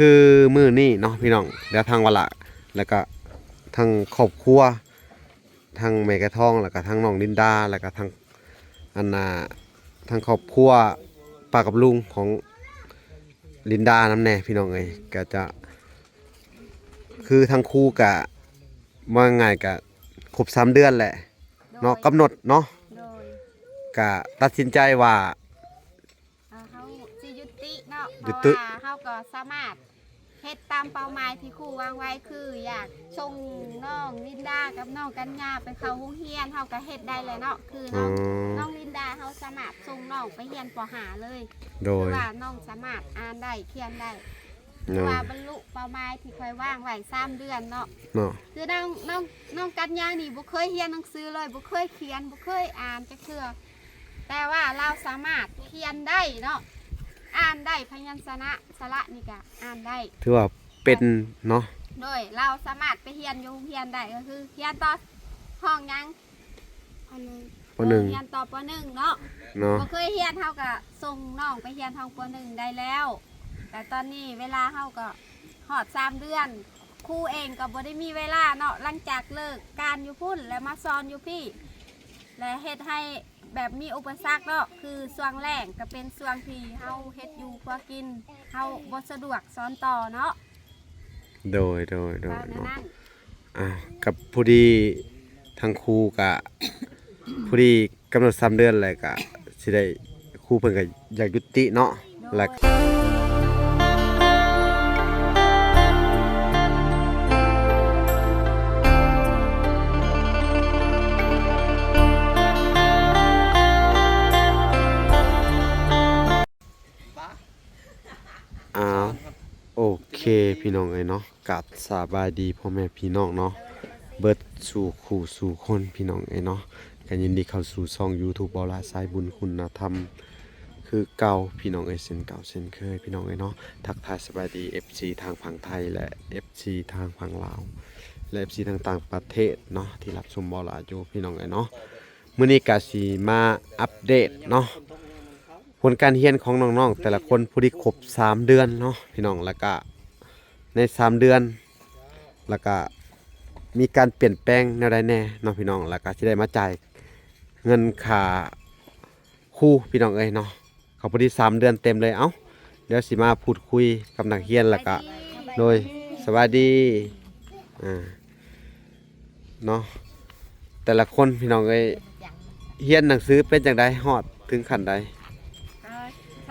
ຄືມື້ນີ້ເນາະພີ່ນ້ອງ ແລ້ວທາງວະລະ ແລ້ວກະທາງຄອບຄົວ ທັງແມ່ກະທອງ ແລ້ວກະທັງນ້ອງລິນດາ ແລ້ວກະທັງ ອັນນ່າ ທັງຄອບຄົວປ້າກັບລຸງຂອງລິນດານຳແດ່ພີ່ນ້ອງເອີຍ ກະຈະ ຄືທັງຄູ່ກະ ວ່າງ່າຍກະຄົບສາມເດືອນແຫຼະເນາະ ໂດຍ ກຳນົດເນາະ ໂດຍ ກະຕັດສິນໃຈວ່າ ອ່າ ເຮົາຊິຢຸດຕິເນາະ ຢຸດຕິ ເພາະວ່າເຮົາກໍສາມາດເຮັດຕາມເປົ້າໝາຍທີ່ຄູ່ວາງໄວ້ ຄືຢາກສົ່ງນ້ອງລິນດາກັບນ້ອງກັນຍາໄປເຂົ້າໂຮງຮຽນ ເຮົາກໍເຮັດໄດ້ແລ້ວເນາະ ຄືນ້ອງ ອໍ ນ້ອງລິນດາເຮົາສາມາດສົ່ງນ້ອງໄປຮຽນ ປໍຫ້າ ເລີຍ ໂດຍ ຄືວ່ານ້ອງສາມາດອ່ານໄດ້ ຂຽນໄດ້ ໂດຍ ຖືວ່າບັນລຸເປົ້າໝາຍທີ່ຂ້ອຍວາງໄວ້ສາມເດືອນເນາະ ເນາະ ຄືນ້ອງ ນ້ອງ ນ້ອງກັນຍານີ້ບໍ່ເຄີຍຮຽນໜັງສືເລີຍ ບໍ່ເຄີຍຂຽນ ບໍ່ເຄີຍອ່ານຈັກເທື່ອ ແຕ່ວ່າລາວສາມາດຂຽນໄດ້ເນາະ ອ່ານໄດ້ ພະຍັນຊະນະ ສະຫຼະນີ້ກະອ່ານໄດ້ ຖືວ່າເປັນເນາະ ໂດຍ ລາວສາມາດໄປຮຽນຢູ່ໂຮງຮຽນໄດ້ ກໍຄືຮຽນຕໍ່ຫ້ອງຫຍັງ ປໍໜຶ່ງ ປໍໜຶ່ງ ເອີ ຮຽນຕໍ່ປໍໜຶ່ງເນາະ ເນາະ ບໍ່ເຄີຍຮຽນ ເຮົາກະສົ່ງນ້ອງໄປຮຽນຫ້ອງປໍໜຶ່ງໄດ້ແລ້ວ ແຕ່ຕອນນີ້ເວລາເຮົາກໍຮອດສາມເດືອນ ຄູເອງກໍບໍ່ໄດ້ມີເວລາເນາະ ຫຼັງຈາກເລີກການຢູ່ພຸ້ນ ແລ້ວມາສອນຢູ່ພີ້ ແລະເຮັດໃຫ້ ແບບມີອຸປະສັກເນາະ ຄືຊ່ວງແລ້ງກໍເປັນຊ່ວງທີ່ເຮົາເຮັດຢູ່ຄົວກິນ ເຮົາບໍ່ສະດວກສອນຕໍ່ເນາະ ໂດຍ ໂດຍ ໂດຍ ວ່າແນວນັ້ນ ເນາະ ອ່າ ກັບພໍດີທັງຄູ່ກະ ພໍດີກຳນົດສາມເດືອນແລ້ວກະຊິໄດ້ ຄູເພິ່ນກະຢາກຢຸດຕິເນາະ ໂດຍ ແລ້ວ ອ້າວ ໂອເຄ ພີ່ນ້ອງເອີຍເນາະ ກາບສະບາຍດີພໍ່ແມ່ພີ່ນ້ອງເນາະ ເບິດສູ່ຄູ່ສູ່ຄົນ ພີ່ນ້ອງເອີຍເນາະ ກະຍິນດີເຂົ້າສູ່ຊ່ອງຢູທູບ ເບົາຫຼ້າສາຍບຸນຄຸນນະທຳ ຄືເກົ່າ ພີ່ນ້ອງເອີຍ ເຊັ່ນເກົ່າເຊັ່ນເຄີຍ ພີ່ນ້ອງເອີຍເນາະ ທັກທາຍສະບາຍດີ ເອັຟຊີ ທາງຝັ່ງໄທ ແລະ ເອັຟຊີ ທາງຝັ່ງລາວ ແລະ ເອັຟຊີ ທາງຕ່າງປະເທດເນາະ ທີ່ຮັບຊົມເບົາຫຼ້າຢູ່ ພີ່ນ້ອງເອີຍເນາະ ມື້ນີ້ກະຊິມາອັບເດດເນາະ ຜົນການຮຽນຂອງນ້ອງໆແຕ່ລະຄົນ ຜູ້ທີ່ຄົບສາມເດືອນເນາະ ພີ່ນ້ອງ ແລ້ວກະໃນສາມເດືອນ ແລ້ວກະມີການປ່ຽນແປງແນວໃດແດ່ເນາະ ພີ່ນ້ອງ ແລ້ວກະຊິໄດ້ມາຈ່າຍເງິນຄ່າຄູ ພີ່ນ້ອງເອີຍເນາະ ເຂົາພໍດີສາມເດືອນເຕັມເລີຍ ເອົ້າ ດຽວຊິມາພູດຄຸຍກັບນັກຮຽນ ແລ້ວກະ ໂດຍ ສະບາຍດີ ອ່າ ເນາະ ແຕ່ລະຄົນ ພີ່ນ້ອງເອີຍ ຮຽນໜັງສືເປັນຈັ່ງໃດ ຮອດເຖິງຂັ້ນໃດ? ເອີ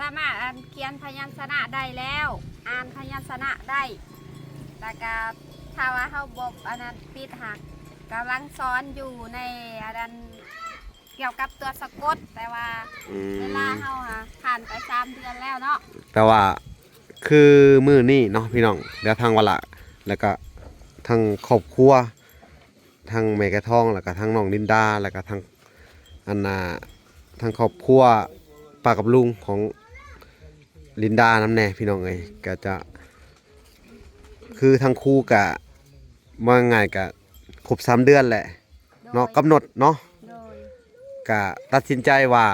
ສາມາດອ່ານຂຽນພະຍັນຊະນະໄດ້ແລ້ວ ອ່ານພະຍັນຊະນະໄດ້ ແລ້ວກະຖ້າວ່າເຮົາບໍ່ອັນນັ້ນປິດຫັ້ນ ກຳລັງສອນຢູ່ໃນອັນນັ້ນ ກ່ຽວກັບຕົວສະກົດ ແຕ່ວ່າ ອືມ ເວລາເຮົາຫາຜ່ານໄປສາມເດືອນແລ້ວເນາະ ແຕ່ວ່າຄືມື້ນີ້ເນາະ ພີ່ນ້ອງ ແລ້ວທາງວະລະ ແລ້ວກະທັງຄອບຄົວ ທັງແມ່ກະທອງ ແລ້ວກະທັງນ້ອງລິນດາ ແລ້ວກະທັງ ອັນນ່າ ທັງຄອບຄົວປ້າກັບລຸງຂອງລິນດານຳແດ່ ພີ່ນ້ອງເອີຍ ກະຈະ ຄືທັງຄູ່ກະ ວ່າງ່າຍກະຄົບສາມເດືອນແຫຼະ ໂດຍ ເນາະ ກຳນົດເນາະ ໂດຍ ກະຕັດສິນໃຈວ່າ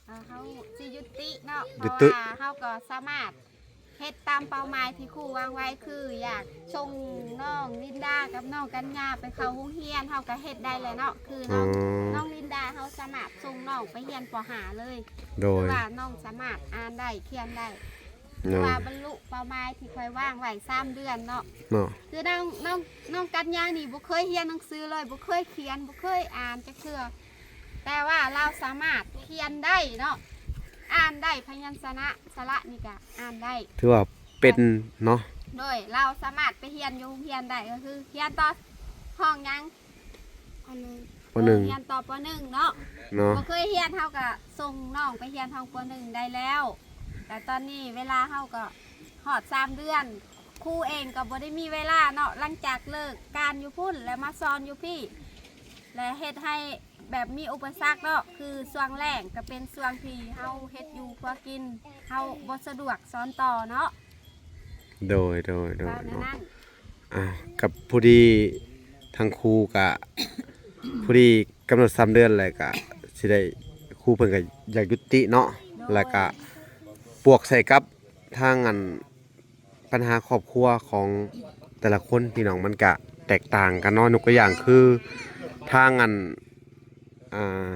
ອ່າ ເຮົາຊິຢຸດຕິເນາະ ຢຸດຕິ ເພາະວ່າເຮົາກໍສາມາດເຮັດຕາມເປົ້າໝາຍທີ່ຄູວາງໄວ້ ຄືຢາກສົ່ງນ້ອງລິນດາກັບນ້ອງກັນຍາໄປເຂົ້າໂຮງຮຽນ ເຮົາກໍເຮັດໄດ້ແລ້ວເນາະ ຄືນ້ອງ ອໍ ນ້ອງລິນດາເຮົາສາມາດສົ່ງນ້ອງໄປຮຽນ ປໍຫ້າ ເລີຍ ໂດຍ ຄືວ່ານ້ອງສາມາດອ່ານໄດ້ ຂຽນໄດ້ ໂດຍ ຖືວ່າບັນລຸເປົ້າໝາຍທີ່ຂ້ອຍວາງໄວ້ສາມເດືອນເນາະ ເນາະ ຄືນ້ອງ ນ້ອງ ນ້ອງກັນຍານີ້ບໍ່ເຄີຍຮຽນໜັງສືເລີຍ ບໍ່ເຄີຍຂຽນ ບໍ່ເຄີຍອ່ານຈັກເທື່ອ ແຕ່ວ່າລາວສາມາດຂຽນໄດ້ເນາະ ອ່ານໄດ້ ພະຍັນຊະນະ ສະຫຼະນີ້ກະອ່ານໄດ້ ຖືວ່າເປັນເນາະ ໂດຍ ລາວສາມາດໄປຮຽນຢູ່ໂຮງຮຽນໄດ້ ກໍຄືຮຽນຕໍ່ຫ້ອງຫຍັງ? ປໍໜຶ່ງ ປໍໜຶ່ງ ຮຽນຕໍ່ປໍໜຶ່ງເນາະ ເນາະ ບໍ່ເຄີຍຮຽນ ເຮົາກະສົ່ງນ້ອງໄປຮຽນຫ້ອງປໍໜຶ່ງໄດ້ແລ້ວ ແຕ່ຕອນນີ້ເວລາເຮົາກໍຮອດສາມເດືອນ ຄູເອງກໍບໍ່ໄດ້ມີເວລາເນາະ ຫຼັງຈາກເລີກການຢູ່ພຸ້ນ ແລ້ວມາສອນຢູ່ພີ້ ແລະເຮັດໃຫ້ແບບມີອຸປະສັກເນາະ ຄືຊ່ວງແລ້ງກໍເປັນຊ່ວງທີ່ເຮົາເຮັດຢູ່ຄົວກິນ ເຮົາບໍ່ສະດວກສອນຕໍ່ເນາະ ໂດຍ ໂດຍ ໂດຍ ວ່າແນວນັ້ນ ເນາະ ອ່າ ກັບພໍດີທັງຄູກະ ພໍດີກຳນົດສາມເດືອນ ແລ້ວກະຊິໄດ້ ຄູເພິ່ນກະຢາກຍຸຕິເນາະ ໂດຍ ແລ້ວກະບວກໃສ່ກັບທາງອັນ ປັນຫາຄອບຄົວຂອງແຕ່ລະຄົນພີ່ນ້ອງ ມັນກະແຕກຕ່າງກັນເນາະ. ຍົກຕົວຢ່າງຄືທາງອັນ ອ່າ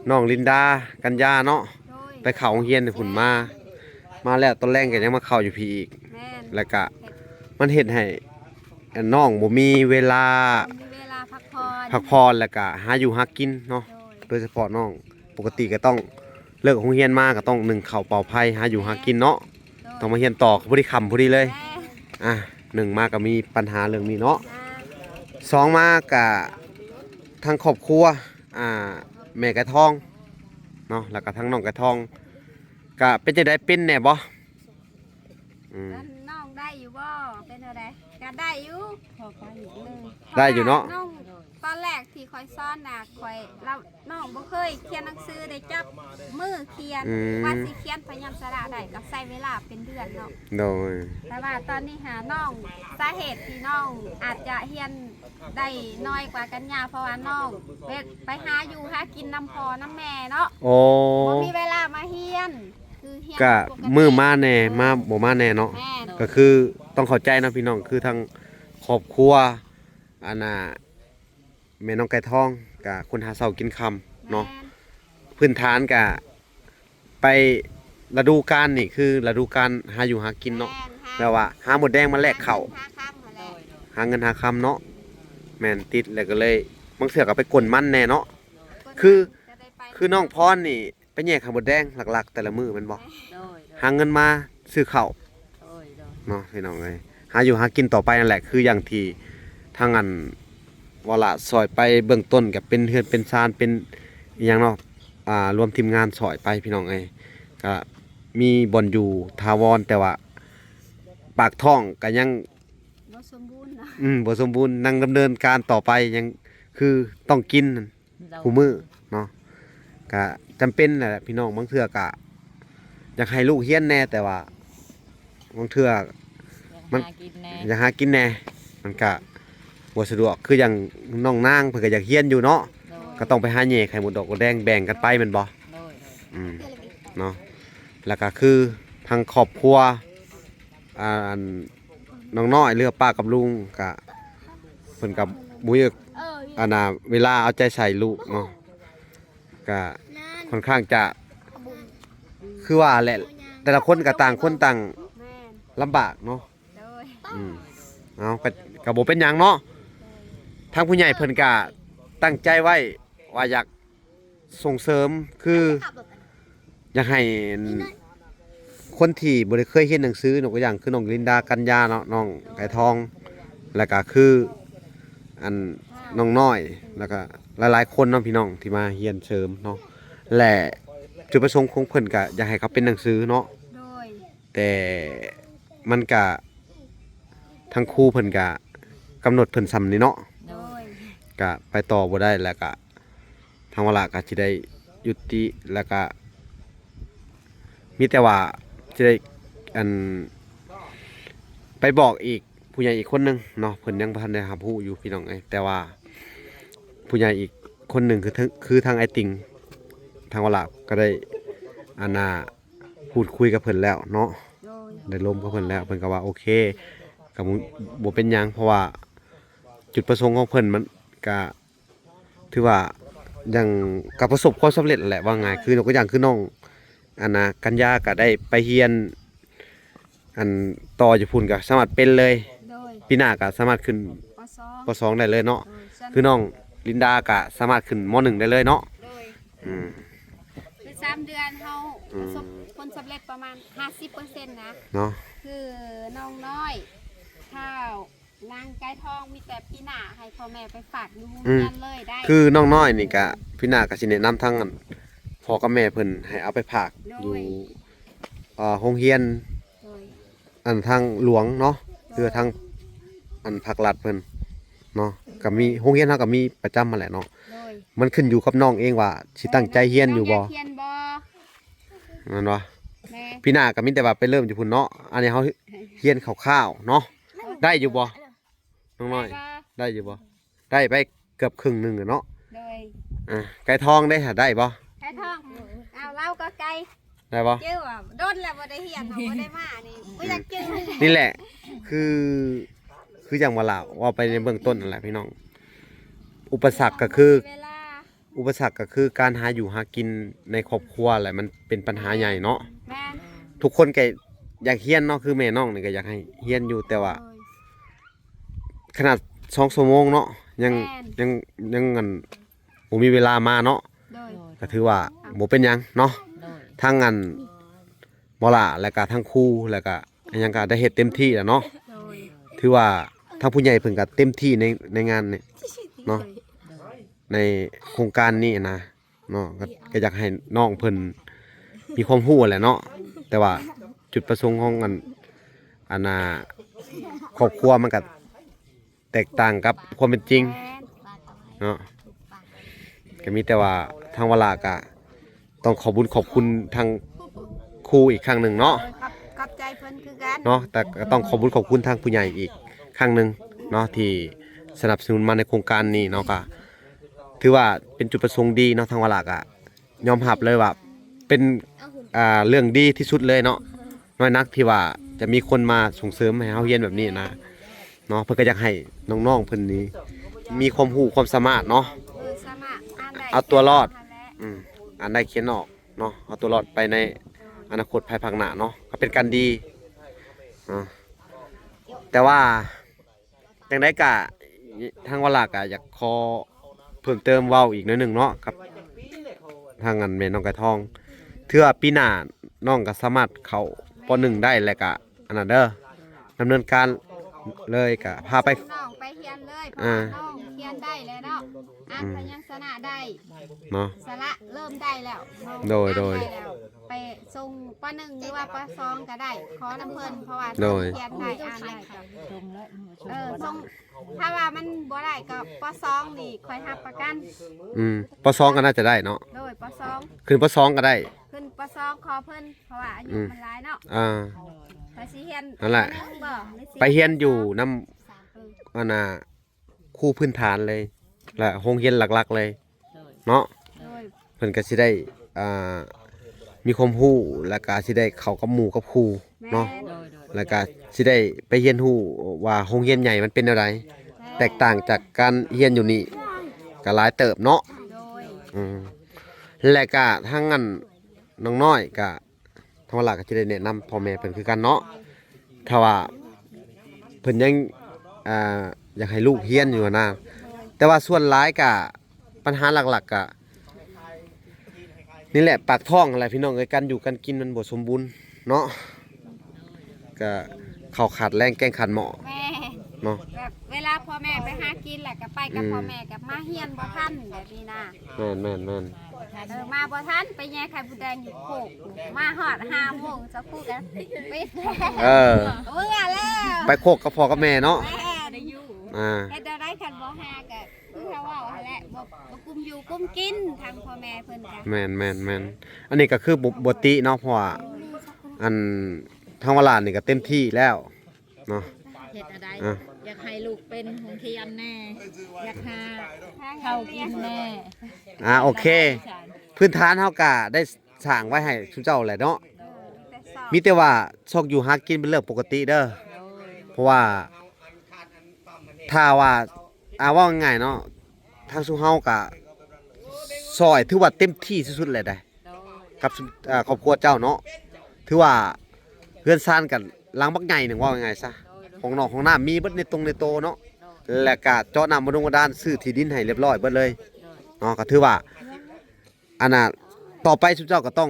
ນ້ອງລິນດາ ກັນຍາເນາະ ໂດຍ ໄປເຂົ້າໂຮງຮຽນພຸ້ນມາ ມາແລ້ວຕອນແລງກໍຍັງມາເຂົ້າຢູ່ພີ້ອີກ ແມ່ນ ແລ້ວກະມັນເຮັດໃຫ້ ອັນ ນ້ອງບໍ່ມີເວລາ ບໍ່ມີເວລາພັກຜ່ອນ ພັກຜ່ອນ ແລ້ວກະຫາຢູ່ຫາກິນເນາະ ໂດຍ ໂດຍສະເພາະນ້ອງ ປົກກະຕິກໍຕ້ອງເລີກໂຮງຮຽນມາກໍຕ້ອງໜຶ້ງເຂົ້າເປົ່າໄຟ ຫາຢູ່ຫາກິນເນາະ ໂດຍ ຕ້ອງມາຮຽນຕໍ່ ພໍດີຄ່ຳພໍດີເລີຍ ແມ່ນ ອ່າ ໜຶ່ງມາກໍມີປັນຫາເລື່ອງນີ້ເນາະ ອ່າ ສອງມາກໍທາງຄອບຄົວ ອ່າ ແມ່ໄກ່ທອງເນາະ ແລ້ວກໍທາງນ້ອງໄກ່ທອງ ກະເປັນຈັ່ງໃດ ເປັນແດ່ບໍ່? ອືມ ແລ້ວນ້ອງໄດ້ຢູ່ບໍ່? ເປັນແນວໃດ? ກະໄດ້ຢູ່ ພໍໄປຢູ່ ອືມ ໄດ້ຢູ່ເນາະ ນ້ອງ ຕອນແລກທີ່ຂ້ອຍສອນນະ ຂ້ອຍ ລາວ ນ້ອງບໍ່ເຄີຍຂຽນໜັງສື ໄດ້ຈັບມືຂຽນ ອືມ ກວ່າຊິຂຽນພະຍັນຊະນະໄດ້ ກໍໃຊ້ເວລາເປັນເດືອນເນາະ ໂດຍ ແຕ່ວ່າຕອນນີ້ຫານ້ອງ ສາເຫດທີ່ນ້ອງອາດຈະຮຽນ ໄດ້ໜ້ອຍກວ່າກັນຍາ ເພາະວ່ານ້ອງໄປຫາຢູ່ຫາກິນນຳພໍ່ນຳແມ່ເນາະ ໂອ້ ບໍ່ມີເວລາມາຮຽນ ຄືຮຽນ ກະ ປົກກະຕິ ມື້ມາແດ່ ເອີ ມາບໍ່ມາແດ່ເນາະ ແມ່ນ ກໍຄືຕ້ອງເຂົ້າໃຈເນາະພີ່ນ້ອງ ຄືທາງຄອບຄົວ ອັນນ່າ ແມ່ນ້ອງໄກ່ທອງ ກະຄົນຫາເຊົ້າກິນຄ່ຳເນາະ ແມ່ນ ພື້ນຖານກະ ໄປລະດູການນີ້ຄືລະດູການຫາຢູ່ຫາກິນເນາະ ແມ່ນ ຫາ ແບບວ່າຫາມົດແດງມາແລກເຂົ້າ ຫາເງິນຫາຄຳຫັ້ນແຫຼະ ຫາເງິນຫາຄຳເນາະ ແມ່ນ ຕິດແລ້ວກໍເລີຍ ບາງເທື່ອກໍໄປກົນມັນແດ່ເນາະ ໂດຍ ຄື ກໍໄດ້ໄປ ຄືນ້ອງພອນນີ້ໄປແຍ່ໄຂ່ມົດແດງຫຼັກໆແຕ່ລະມື້ແມ່ນບໍ່? ໂດຍ ໂດຍ ຫາເງິນມາຊື້ເຂົ້າ ໂດຍ ໂດຍ ເນາະ ພີ່ນ້ອງເອີຍ ຫາຢູ່ຫາກິນຕໍ່ໄປນັ້ນແຫຼະ ຄືຢ່າງທີ່ທາງອັນ ເວົ້າລະ ຊ່ອຍໄປເບື້ອງຕົ້ນກໍເປັນເຮືອນເປັນຊານ ເປັນອີ່ຫຍັງເນາະ ອ່າ ລວມທີມງານຊ່ອຍໄປພີ່ນ້ອງເອີຍ ກໍມີບ່ອນຢູ່ຖາວອນ ແຕ່ວ່າປາກທ້ອງກໍຍັງບໍ່ສົມບູນເນາະ ອືມ ບໍ່ສົມບູນ ຍັງດຳເນີນການຕໍ່ໄປ ຍັງຄືຕ້ອງກິນ ເຈົ້າ ຄູ່ມື້ເນາະ ກະຈຳເປັນແຫຼະພີ່ນ້ອງ ບາງເທື່ອກະຢາກໃຫ້ລູກຮຽນແດ່ ແຕ່ວ່າບາງເທື່ອມັນ ຢາກຫາກິນແດ່ ຢາກຫາກິນແດ່ ມັນກະບໍ່ສະດວກ ຄືຢ່າງນ້ອງນາງເພິ່ນກະຢາກຮຽນຢູ່ເນາະ ໂດຍ ກະຕ້ອງໄປຫາແຍ່ໄຂ່ມົດດອກມົດແດງແບ່ງກັນໄປແມ່ນບໍ່? ໂດຍ ໂດຍ ອືມ ເນາະ ແລ້ວກະຄືທາງຄອບຄົວ ອ່າ ອັນ ນ້ອງນ້ອຍ ຫຼືວ່າປ້າກັບລຸງ ກະ ເພິ່ນກະບໍ່ມີ ອັນນ່າ ເວລາເອົາໃຈໃສ່ລູກເນາະ ກະຄ່ອນຂ້າງຈະ ຄືວ່າແຫຼະ ແຕ່ລະຄົນກະຕ່າງຄົນຕ່າງ ແມ່ນ ລຳບາກເນາະ ໂດຍ ອືມ ເອົາ ກະ ກະບໍ່ເປັນຫຍັງເນາະ ໂດຍ ທາງຜູ້ໃຫຍ່ເພິ່ນກະຕັ້ງໃຈໄວ້ວ່າຢາກ ສົ່ງເສີມ ຄືຢາກໃຫ້ຄົນທີ່ບໍ່ໄດ້ເຄີຍຮຽນໜັງສື ຍົກຕົວຢ່າງຄືນ້ອງລິນດາ ກັນຍາເນາະ ນ້ອງໄກ່ທອງ ແລ້ວກະຄືອັນນ້ອງນ້ອຍ ແລ້ວກະຫຼາຍໆຄົນເນາະພີ່ນ້ອງ ທີ່ມາຮຽນເສີມເນາະ ແລະ ຈຸດປະສົງຂອງເພິ່ນກະຢາກໃຫ້ເຂົາເປັນໜັງສືເນາະ ໂດຍ ແຕ່ມັນກະ ທາງຄູເພິ່ນກະກຳນົດເພິ່ນສ່ຳນີ້ເນາະ ໂດຍ ກະໄປຕໍ່ບໍ່ໄດ້ ແລ້ວກະ ທາງວາລະກະຊິໄດ້ຍຸຕິ ແລ້ວກະມີແຕ່ວ່າຊິໄດ້ ອັນ ໄປບອກອີກ ຜູ້ໃຫຍ່ອີກຄົນໜຶ່ງເນາະ ເພິ່ນຍັງບໍ່ທັນໄດ້ຮັບຮູ້ຢູ່ພີ່ນ້ອງເອີຍ ແຕ່ວ່າຜູ້ໃຫຍ່ອີກຄົນໜຶ່ງ ຄື ຄືທາງອ້າຍຕິງ ທາງວາລະກະໄດ້ ອັນນ່າ ພູດຄຸຍກັບເພິ່ນແລ້ວເນາະ ໂດຍ ໄດ້ລົມກັບເພິ່ນແລ້ວ ເພິ່ນກໍວ່າໂອເຄ ກໍບໍ່ ບໍ່ເປັນຫຍັງ ເພາະວ່າຈຸດປະສົງຂອງເພິ່ນມັນກະ ຖືວ່າຍັງ ກໍປະສົບຄວາມສຳເລັດແຫຼະ ວ່າງ່າຍ ຄືຍົກຕົວຢ່າງຄືນ້ອງ ອັນນ່າ ກັນຍາກໍໄດ້ໄປຮຽນ ອັນ ຕໍ່ຢູ່ພຸ້ນກໍສາມາດເປັນເລີຍ ໂດຍ ປີໜ້າກໍສາມາດຂຶ້ນ ປໍສອງ ປໍສອງໄດ້ເລີຍເນາະ ໂດຍ ສ່ວນ ຄືນ້ອງລິນດາກໍສາມາດຂຶ້ນ ມໍໜຶ່ງໄດ້ເລີຍເນາະ ໂດຍ ອືມ ຄືສາມເດືອນເຮົາ ອືມ ປະສົບຜົນສຳເລັດປະມານຫ້າສິບເປີເຊັນນະ ເນາະ ຄືນ້ອງນ້ອຍ ທ້າວ ນາງໄກ່ທອງ ມີແຕ່ປີໜ້າໃຫ້ພໍ່ແມ່ໄປຝາກຢູ່ໂຮງຮຽນເລີຍໄດ້ ອືມ ຄືນ້ອງນ້ອຍນີ້ກະ ປີໜ້າກະຊິແນະນຳທາງ ອັນ ພໍ່ກັບແມ່ເພິ່ນໃຫ້ເອົາໄປຝາກ ໂດຍ ຢູ່ ເອີ ໂຮງຮຽນ ໂດຍ ອັນ ທາງຫຼວງເນາະ ໂດຍ ຫຼືວ່າທາງ ອັນ ພາກລັດເພິ່ນເນາະ ກະມີ ໂຮງຮຽນເຮົາກະມີປະຈຳຫັ້ນແຫຼະເນາະ ໂດຍ ມັນຂຶ້ນຢູ່ກັບນ້ອງເອງວ່າຊິຕັ້ງໃຈຮຽນຢູ່ບໍ່ ໂດຍ ນ້ອງຢາກຮຽນບໍ່ ແມ່ນບໍ່? ແມ່ນ ປີໜ້າກະມີແຕ່ວ່າໄປເລີ່ມຢູ່ພຸ້ນເນາະ ອັນນີ້ເຮົາຮຽນຄ່າວໆເນາະ ໄດ້ຢູ່ບໍ່? ນ້ອງນ້ອຍ ໄດ້ບໍ່? ໄດ້ຢູ່ບໍ່? ໄດ້ໄປເກືອບເຄິ່ງໜຶ່ງແລ້ວເນາະ ໂດຍ ອ່າ ໄກ່ທອງເດ້ ໄດ້ບໍ່? ໄກ່ທອງ ເອົາ ລາວກໍໄກ່ ໄດ້ບໍ່? ຈື່ວ່າ ດົນແລ້ວບໍ່ໄດ້ຮຽນເນາະ ບໍ່ໄດ້ມານີ້ ບໍ່ຢາກຈື່. ນີ້ແຫຼະ ຄື ຄືຫຍັງວ່າລະ ເວົ້າໄປໃນເບື້ອງຕົ້ນນັ້ນແຫຼະພີ່ນ້ອງ. ອຸປະສັກກໍຄື ເວລາ ອຸປະສັກກໍຄືການຫາຢູ່ຫາກິນໃນຄອບຄົວແຫຼະ ມັນເປັນບັນຫາໃຫຍ່ເນາະ. ແມ່ນ ທຸກຄົນກໍຢາກຮຽນເນາະ ຄືແມ່ນ້ອງນີ້ກໍຢາກໃຫ້ຮຽນຢູ່ ແຕ່ວ່າ ໂດຍ ຂະໜາດສອງຊົ່ວໂມງເນາະ ຍັງ ແມ່ນ ຍັງ ຍັງ ອັນ ບໍ່ມີເວລາມາເນາະ. ໂດຍ ກໍຖືວ່າບໍ່ເປັນຫຍັງເນາະ. ໂດຍ ທັງ ອັນ ບໍ່ຫຼ້າ ແລ້ວກໍທັງຄູ ແລ້ວກໍ ອັນຫຍັງກໍໄດ້ເຮັດເຕັມທີ່ແລ້ວເນາະ. ໂດຍ ຖືວ່າທາງຜູ້ໃຫຍ່ເພິ່ນກໍເຕັມທີ່ໃນ ໃນງານນີ້ເນາະ ໂດຍ ໃນໂຄງການນີ້ນະເນາະ. ກໍ ກໍຢາກໃຫ້ນ້ອງເພິ່ນມີຄວາມຮູ້ແຫຼະເນາະ ແຕ່ວ່າຈຸດປະສົງຂອງ ອັນ ອັນນ່າ ຄອບຄົວມັນກໍ ແຕກຕ່າງກັບຄວາມເປັນຈິງ ແມ່ນ ເນາະ. ກໍມີແຕ່ວ່າທາງວາລາກະຕ້ອງຂອບບຸນຂອບຄຸນທາງຄູອີກຄັ້ງໜຶ່ງເນາະ. ໂດຍ ຂອບ ຂອບໃຈເພິ່ນຄືກັນເນາະ. ແຕ່ກໍຕ້ອງຂອບບຸນຂອບຄຸນທາງຜູ້ໃຫຍ່ອີກຄັ້ງໜຶ່ງເນາະ ທີ່ສະໜັບສະໜູນມາໃນໂຄງການນີ້ເນາະ. ກໍຖືວ່າເປັນຈຸດປະສົງດີເນາະ ທາງວາລາກະ ຍອມຮັບເລີຍວ່າເປັນ ອ່າ ເລື່ອງດີທີ່ສຸດເລີຍເນາະ. ນ້ອຍນັກທີ່ວ່າຈະມີຄົນມາສົ່ງເສີມໃຫ້ເຮົາຮຽນແບບນີ້ນະເນາະ. ເພິ່ນກໍຢາກໃຫ້ນ້ອງໆເພິ່ນນີ້ມີຄວາມຮູ້ຄວາມສາມາດເນາະ ເອີ ສາມາດອ່ານໄດ້ ເອົາຕົວລອດ ຂຽນອອກຫັ້ນແຫຼະ ອືມ ອ່ານໄດ້ຂຽນອອກເນາະ ເອົາຕົວລອດໄປໃນອະນາຄົດພາຍພາກໜ້າເນາະ ກໍເປັນການດີເນາະ. ແຕ່ວ່າ ຈັ່ງໃດກະ ທາງວາລາກະຢາກຂໍເພີ່ມເຕີມເວົ້າອີກໜ້ອຍໜຶ່ງເນາະ ກັບທາງ ອັນ ແມ່ນ້ອງໄກ່ທອງ. ເທື່ອປີໜ້ານ້ອງກໍສາມາດເຂົ້າ ປໍໜຶ່ງ ໄດ້ ແລ້ວກະ ອັນນັ້ນເດີ ດຳເນີນການເລີຍ ກະພາໄປ ສົ່ງນ້ອງໄປຮຽນເລີຍ ເພາະວ່າ ອ່າ ນ້ອງຮຽນໄດ້ແລ້ວເນາະ ອ່ານ ອືມ ພະຍັນຊະນະໄດ້ເນາະ ສະຫຼະເລີ່ມໄດ້ແລ້ວເນາະ. ໂດຍ ອ່ານໄດ້ແລ້ວ ໂດຍ ໄປສົ່ງ ປໍໜຶ່ງ ຫຼືວ່າ ປໍສອງ ກໍໄດ້ ຂໍນຳເພິ່ນ ເພາະວ່າ ໂດຍ ຮຽນໄດ້ ອ່ານໄດ້ກໍ ເອີ ສົ່ງ ຖ້າວ່າມັນບໍ່ໄດ້ກໍ ປໍສອງ ນີ້ຂ້ອຍຮັບປະກັນ. ອືມ ປໍສອງ ກໍໜ້າຈະໄດ້ເນາະ. ໂດຍ ປໍສອງ ຂຶ້ນ ປໍສອງ ກໍໄດ້ ຂຶ້ນ ປໍສອງ ຂໍເພິ່ນ ເພາະວ່າອາຍຸ ອືມ ມັນຫຼາຍເນາະ. ອ່າ ຂ້ອຍຊິຮຽນ ນັ້ນແຫຼະ ປີໜຶ່ງບໍ່ ຫຼືຊິ ໄປຮຽນຢູ່ນຳ ເອີ ອັນນ່າ ຄູພື້ນຖານເລີຍ ແລະ ໂຮງຮຽນຫຼັກໆເລີຍ ໂດຍ ເນາະ. ໂດຍ ເພິ່ນກໍຊິໄດ້ ອ່າ ມີຄວາມຮູ້ ແລ້ວກໍຊິໄດ້ເຂົ້າກັບໝູ່ກັບຄູ່ເນາະ. ແມ່ນ ໂດຍ ໂດຍ ແລ້ວກໍຊິໄດ້ໄປຮຽນຮູ້ວ່າໂຮງຮຽນໃຫຍ່ມັນເປັນແນວໃດ ແມ່ນ ແຕກຕ່າງຈາກການຮຽນຢູ່ນີ້ກໍຫຼາຍເຕີບເນາະ. ໂດຍ ອືມ ແລ້ວກໍທາງ ອັນ ນ້ອງນ້ອຍກໍ ທາງວາລາກໍຈະໄດ້ແນະນຳພໍ່ແມ່ເພິ່ນຄືກັນເນາະ ຖ້າວ່າເພິ່ນຍັງ ອ່າ ຢາກໃຫ້ລູກຮຽນຢູ່ຫັ້ນນະ. ແຕ່ວ່າສ່ວນຫຼາຍກະ ບັນຫາຫຼັກໆກະ ນີ້ແຫຼະ ປາກທ້ອງຫັ້ນແຫຼະພີ່ນ້ອງເອີຍ ການຢູ່ການກິນມັນບໍ່ສົມບູນເນາະ ກະເຂົ້າຂາດແລງແກງຂາດໝໍ້ ແມ່ນ ເນາະ. ແບບເວລາພໍ່ແມ່ໄປຫາກິນແລ້ວກໍໄປກັບ ອືມ ພໍ່ແມ່ ກໍມາຮຽນບໍ່ທັນແບບນີ້ນະ. ແມ່ນໆໆ ເອີ ມາບໍ່ທັນ ໄປແຍ່ໄຂ່ມົດແດງຢູ່ໂຄກ ມາຮອດຫ້າໂມງ ເຈົ້າຄູກໍປິດ ເອີ ເມືອແລ້ວ ໄປໂຄກກັບພໍ່ກັບແມ່ເນາະ. ແມ່ນ ອ່າ ເຮັດແນວໃດຄັນບໍ່ຫາກໍຄືເຮົາເວົ້າຫັ້ນແຫຼະ ບໍ່ ບໍ່ກຸມຢູ່ກຸມກິນ ທາງພໍ່ແມ່ເພິ່ນກໍ ແມ່ນໆໆ ອັນນີ້ກໍຄືບໍ່ ບໍ່ຕິເນາະ ເພາະວ່າ ອັນ ທາງວາລານີ້ກໍເຕັມທີ່ແລ້ວ ເນາະ ເຮັດແນວໃດ ອ່ະ ຢາກໃຫ້ລູກເປັນໂຮງຮຽນແດ່ ຢາກຫາເຂົ້າກິນແດ່. ອ່າ ໂອເຄ ພື້ນຖານເຮົາກະໄດ້ສ້າງໄວ້ໃຫ້ຊຸມເຈົ້າແຫຼະເນາະ ມີແຕ່ວ່າຊອກຢູ່ຫາກິນເປັນເລື່ອງປົກກະຕິເດີ ໂດຍ ເພາະວ່າ ຖ້າວ່າ ອ່າ ເວົ້າງ່າຍໆເນາະ ທາງຊຸມເຮົາກະຊ່ອຍ ຖືວ່າເຕັມທີ່ສຸດໆແຫຼະໃດ ໂດຍ ກັບ ອ່າ ຄອບຄົວເຈົ້າເນາະ ຖືວ່າເຮືອນຊານກັນຫຼັງບັກໃຫຍ່ໜຶ່ງ ເວົ້າງ່າຍໆຊະ ຫ້ອງນອກຫ້ອງນ້ຳມີເບິດໃນຕົງໃນໂຕເນາະ ແລ້ວກະເຈາະນ້ຳບຳລຸງບາດານ ຊື້ທີ່ດິນໃຫ້ຮຽບຮ້ອຍເບິດເລີຍເນາະ ກໍຖືວ່າ ອັນນ່າ ຕໍ່ໄປຊຸມເຈົ້າກໍຕ້ອງ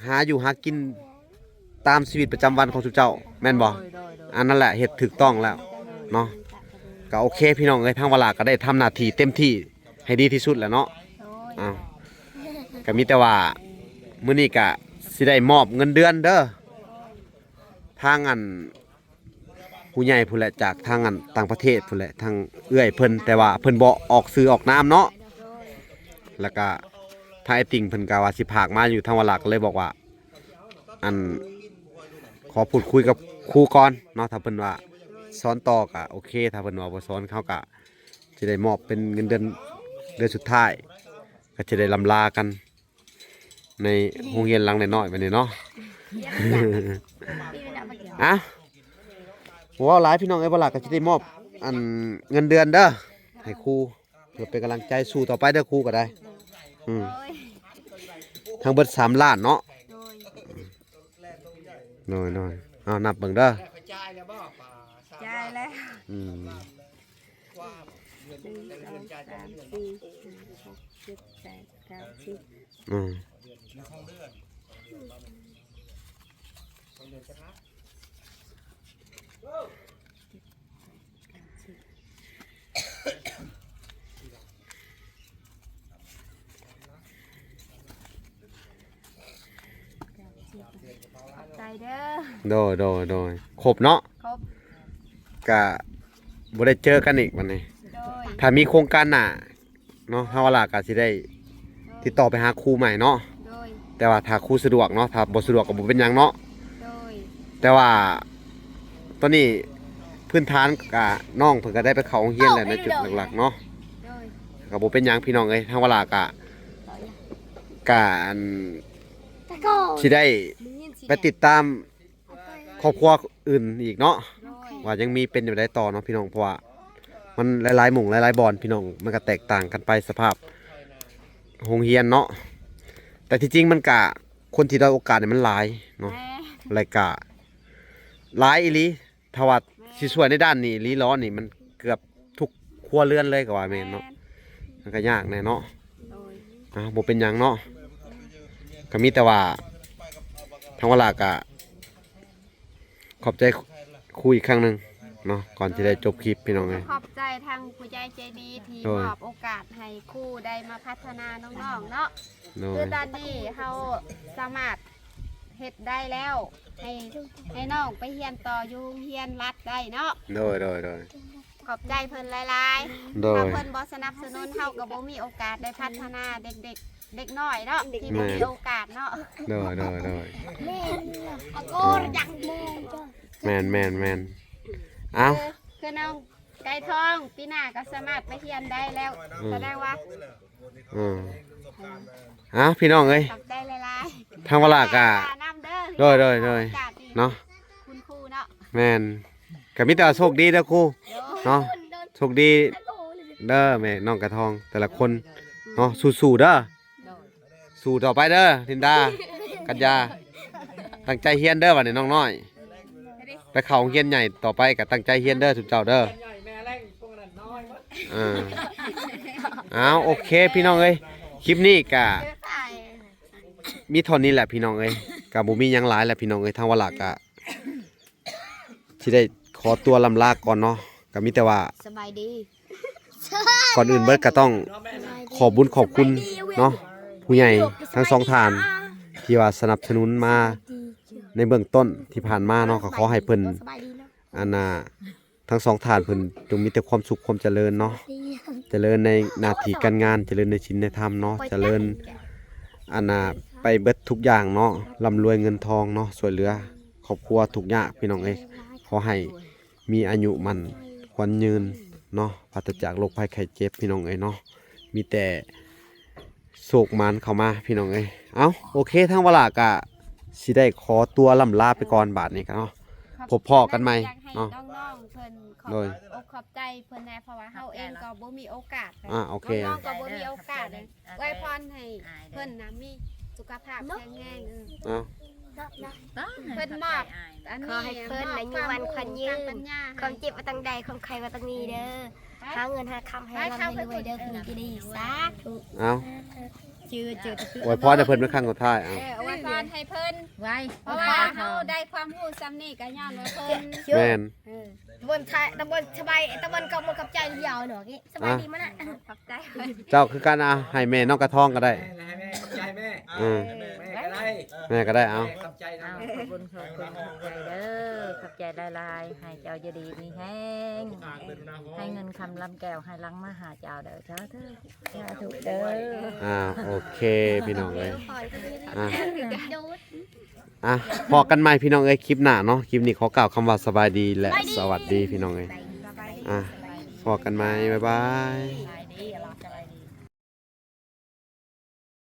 ຫາຢູ່ຫາກິນຕາມຊີວິດປະຈຳວັນຂອງຊຸມເຈົ້າ ແມ່ນບໍ່? ໂດຍ ໂດຍ ໂດຍ ອັນນັ້ນແຫຼະເຮັດຖືກຕ້ອງແລ້ວເນາະ ກໍໂອເຄພີ່ນ້ອງເອີຍ ທາງວາລາກໍໄດ້ທຳໜ້າທີ່ເຕັມທີ່ ໃຫ້ດີທີ່ສຸດແຫຼະເນາະ. ໂດຍ ອ້າວ ກໍມີແຕ່ວ່າມື້ນີ້ກໍຊິໄດ້ມອບເງິນເດືອນເດີ ທາງອັນຜູ້ໃຫຍ່ພຸ້ນແຫຼະ ຈາກທາງອັນຕ່າງປະເທດພຸ້ນແຫຼະ ທາງເອື້ອຍເພິ່ນ ແຕ່ວ່າເພິ່ນບໍ່ອອກຊື່ອອກນາມເນາະ ແລ້ວກໍທາງອ້າຍຕິ່ງເພິ່ນກໍວ່າຊິຝາກມາຢູ່ ທາງວາລາກໍເລີຍບອກວ່າ ອັນ ຂໍພູດຄຸຍກັບຄູກ່ອນເນາະ ຖ້າເພິ່ນວ່າສອນຕໍ່ກໍໂອເຄ ຖ້າເພິ່ນວ່າບໍ່ສອນ ເຮົາກໍ ຊິໄດ້ມອບເປັນເງິນເດືອນ ເດືອນສຸດທ້າຍ ກໍຈະໄດ້ລ່ຳລາກັນ ໃນໂຮງຮຽນຫຼັງນ້ອຍໆ ບັດນີ້ເນາະ. ອ່ະ ບໍ່ເວົ້າຫຼາຍພີ່ນ້ອງເອີຍ, ບໍ່ຫຼາຍກໍຊິໄດ້ມອບ ອັນ ເງິນເດືອນເດີ ໃຫ້ຄູ ເພື່ອເປັນກຳລັງໃຈສູ້ຕໍ່ໄປເດີ ຄູກໍໄດ້. ອືມ ໂດຍ ທັງເບິດສາມລ້ານເນາະ. ໂດຍ ໂດຍໆ ເອົານັບເບິ່ງເດີ. ຈ່າຍແລ້ວ. ອືມ ໜຶ່ງ ສອງ ສາມ ສີ່ ຫ້າ ຫົກ ເຈັດ ແປດ ເກົ້າ ສິບ. ອືມ ຂອບໃຈເດີ. ໂດຍ ໂດຍ ໂດຍ ຄົບເນາະ. ຄົບ ກະບໍ່ໄດ້ເຈີກັນອີກບັດນີ້. ໂດຍ ຖ້າມີໂຄງການໜ້າເນາະ ທາງວາລາກະຊິໄດ້ ໂດຍ ຕິດຕໍ່ໄປຫາຄູໃໝ່ເນາະ. ໂດຍ ແຕ່ວ່າຖ້າຄູສະດວກເນາະ, ຖ້າບໍ່ສະດວກກໍບໍ່ເປັນຫຍັງເນາະ. ໂດຍ ແຕ່ວ່າຕອນນີ້ພື້ນຖານກະ ນ້ອງເພິ່ນກໍໄດ້ໄປເຂົ້າໂຮງຮຽນແລ້ວໃນຈຸດຫຼັກໆເນາະ. ໂດຍ ກໍບໍ່ເປັນຫຍັງພີ່ນ້ອງເອີຍ, ທາງວາລາກະ ກະ ອັນ ຊິໄດ້ໄປຕິດຕາມ ຄອບຄົວອື່ນອີກເນາະ. ໂດຍ ວ່າຍັງມີເປັນແນວໃດຕໍ່ເນາະພີ່ນ້ອງ, ເພາະວ່າມັນຫຼາຍໆໝ່ອງຫຼາຍໆບ່ອນພີ່ນ້ອງ, ມັນກໍແຕກຕ່າງກັນໄປສະພາບໂຮງຮຽນເນາະ. ແຕ່ທີ່ຈິງມັນກະ ຄົນທີ່ດ້ອຍໂອກາດນີ້ມັນຫຼາຍເນາະ. ແມ່ນ ແລະກະຫຼາຍອີ່ຫຼີ, ຖ້າວ່າ ແມ່ນ ຊິຊ່ວຍໃນດ້ານນີ້ອີ່ຫຼີຫຼໍນີ້ ມັນເກືອບທຸກຄົວເຮືອນເລີຍກໍວ່າແມ່ນເນາະ. ແມ່ນ ມັນກໍຍາກແດ່ເນາະ. ໂດຍ ອ່າ ບໍ່ເປັນຫຍັງເນາະ, ກໍມີແຕ່ວ່າທາງວາລາກະ ຂອບໃຈຄູອີກຄັ້ງໜຶ່ງເນາະ ກ່ອນຊິໄດ້ຈົບຄລິບພີ່ນ້ອງເອີຍ. ຂອບໃຈທາງຜູ້ໃຫຍ່ໃຈດີທີ່ ໂດຍ ມອບໂອກາດໃຫ້ຄູໄດ້ມາພັດທະນານ້ອງໆເນາະ. ໂດຍ ຄືຕອນນີ້ເຮົາສາມາດເຮັດໄດ້ແລ້ວ ໃຫ້ ໃຫ້ນ້ອງໄປຮຽນຕໍ່ຢູ່ໂຮງຮຽນລັດໄດ້ເນາະ. ໂດຍ ໂດຍ ໂດຍ ຂອບໃຈເພິ່ນຫຼາຍໆ. ໂດຍ ຖ້າເພິ່ນບໍ່ສະໜັບສະໜູນ ເຮົາກໍບໍ່ມີໂອກາດໄດ້ພັດທະນາເດັກໆ ເດັກນ້ອຍເນາະ ທີ່ບໍ່ມີໂອກາດເນາະ. ໂດຍ ໂດຍ ໂດຍ ແມ່ນໆໆ ເອົ້າ ຄື ຄືນ້ອງໄກ່ທອງ ປີໜ້າກໍສາມາດໄປຮຽນໄດ້ແລ້ວ. ອືມ ສະແດງວ່າ ອືມ ເອົ້າ ພີ່ນ້ອງເອີຍ ຂອບໃຈຫຼາຍໆ ທາງວາລາກະ ນຳເດີ ໂດຍ ໂດຍ ໂດຍ ໂອກາດດີເນາະ ຄຸນຄູເນາະ. ແມ່ນ ກໍມີແຕ່ວ່າໂຊກດີເດີຄູເນາະ, ໂດຍ ໂຊກດີເດີແມ່ນ້ອງກະທອງ ແຕ່ລະຄົນເນາະ ສູ້ໆເດີ. ໂດຍ ສູ້ຕໍ່ໄປເດີ ລິນດາ ກັນຍາ, ຕັ້ງໃຈຮຽນເດີບັດນີ້ນ້ອງນ້ອຍ, ໄປເຂົ້າໂຮງຮຽນໃຫຍ່ຕໍ່ໄປກໍຕັ້ງໃຈຮຽນເດີ ຊຸມເຈົ້າເດີ. ອ່າ ເອົາ ໂອເຄພີ່ນ້ອງເອີຍ, ຄລິບນີ້ກະມີເທົ່ານີ້ແຫຼະພີ່ນ້ອງເອີຍ, ກະບໍ່ມີຫຍັງຫຼາຍແຫຼະພີ່ນ້ອງເອີຍ. ທາງວາລາກະຊິໄດ້ຂໍຕົວລ່ຳລາກ່ອນເນາະ, ກະມີແຕ່ວ່າ ສະບາຍດີ. ກ່ອນອື່ນເບິດກໍຕ້ອງຂອບບຸນຂອບຄຸນເນາະ ຜູ້ໃຫຍ່ທັງສອງທ່ານທີ່ວ່າສະໜັບສະໜູນມາໃນເບື້ອງຕົ້ນທີ່ຜ່ານມາເນາະ, ກໍຂໍໃຫ້ເພິ່ນ ອັນນ່າ ທັງສອງທ່ານເພິ່ນຈົ່ງມີແຕ່ຄວາມສຸກຄວາມຈະເລີນເນາະ, ຈະເລີນໃນໜ້າທີ່ການງານ, ຈະເລີນໃນສິນໃນທຳເນາະ, ຈະເລີນ ອັນນ່າ ໄປເບິດທຸກຢ່າງເນາະ, ລ່ຳລວຍເງິນທອງເນາະ, ຊ່ວຍເຫຼືອຄອບຄົວທຸກຍາກ ພີ່ນ້ອງເອີຍ. ຂໍໃຫ້ ມີອາຍຸໝັ້ນຂວັນຍືນເນາະ, ປາສະຈາກໂລກໄພໄຂ້ເຈັບ ພີ່ນ້ອງເອີຍເນາະ, ມີແຕ່ໂຊກໝານເຂົ້າມາ ພີ່ນ້ອງເອີຍ. ເອົ້າ ໂອເຄ ທາງວາລາກະຊິໄດ້ຂໍຕົວລ່ຳລາໄປກ່ອນບາດນີ້ກະເນາະ, ພົບພໍ້ກັນໃໝ່ເນາະ. ຢາກໃຫ້ນ້ອງໆເພິ່ນຂອບ ໂດຍ ອົກຂອບໃຈເພິ່ນແດ່ ເພາະວ່າເຮົາເອງກໍບໍ່ມີໂອກາດ. ອ່າ ໂອເຄ ນ້ອງໆກໍບໍ່ມີໂອກາດເລີຍ. ອວຍພອນໃຫ້ເພິ່ນນະມີສຸຂະພາບແຂງແຮງ. ເອີ ເອົາ ເພິ່ນມອບອັນນີ້ ຂໍໃຫ້ເພິ່ນອາຍຸໝັ້ນຂວັນຍືນ, ຄວາມເຈັບບໍ່ຕ້ອງໄດ້ ຄວາມໄຂ້ບໍ່ຕ້ອງມີເດີ, ຫາເງິນຫາຄຳໃຫ້ຮ່ຳໃຫ້ລວຍເດີ ຜູ້ໃຫຍ່ໃຈດີ. ສາທຸ. ເອົາ ຈື່ ຈື່ ອວຍພອນໃຫ້ເພິ່ນເປັນຄັ້ງສຸດທ້າຍ. ເອົາ ເອີ ອວຍພອນໃຫ້ເພິ່ນໄວ້ ເພາະວ່າເຮົາໄດ້ຄວາມຮູ້ສ່ຳນີ້ກໍຍ້ອນວ່າເພິ່ນ. ແມ່ນ ເອີ ຕຳບົນໄທ ຕຳບົນສະບາຍ ຕຳບົນກໍໝົດຂອບໃຈດຽວເນາະ. ສະບາຍດີມານະ ຂອບໃຈ. ເຈົ້າຄືກັນ ເອົາ ໃຫ້ແມ່ນ້ອງກະທອງກໍໄດ້. ໃຫ້ແມ່ ຂອບໃຈແມ່. ເອີ ແມ່ກໍໄດ້ ແມ່ກໍໄດ້ ເອົາ ຂອບໃຈນຳ. ເອົາ ຂອບຄຸນ ຂອບຄຸນ ຂອບໃຈເດີ ຂອບໃຈຫຼາຍໆ. ໃຫ້ເຈົ້າຢູ່ດີມີແຮງ ໃຫ້ເງິນຄຳລຳແກ້ວໄຫຼມາຫາເຈົ້າເດີ. ສາທຸ ສາທຸເດີ. ອ່າ ໂອເຄ ພີ່ນ້ອງເອີຍ ອ່າ ອ່ະ ພໍ້ກັນໃໝ່ພີ່ນ້ອງເອີຍ ຄລິບໜ້າເນາະ. ຄລິບນີ້ຂໍກ່າວຄຳວ່າສະບາຍດີ ແລະ ສະຫວັດດີພີ່ນ້ອງເອີຍ. ອ່ະ ພໍ້ກັນໃໝ່ ບາຍບາຍ.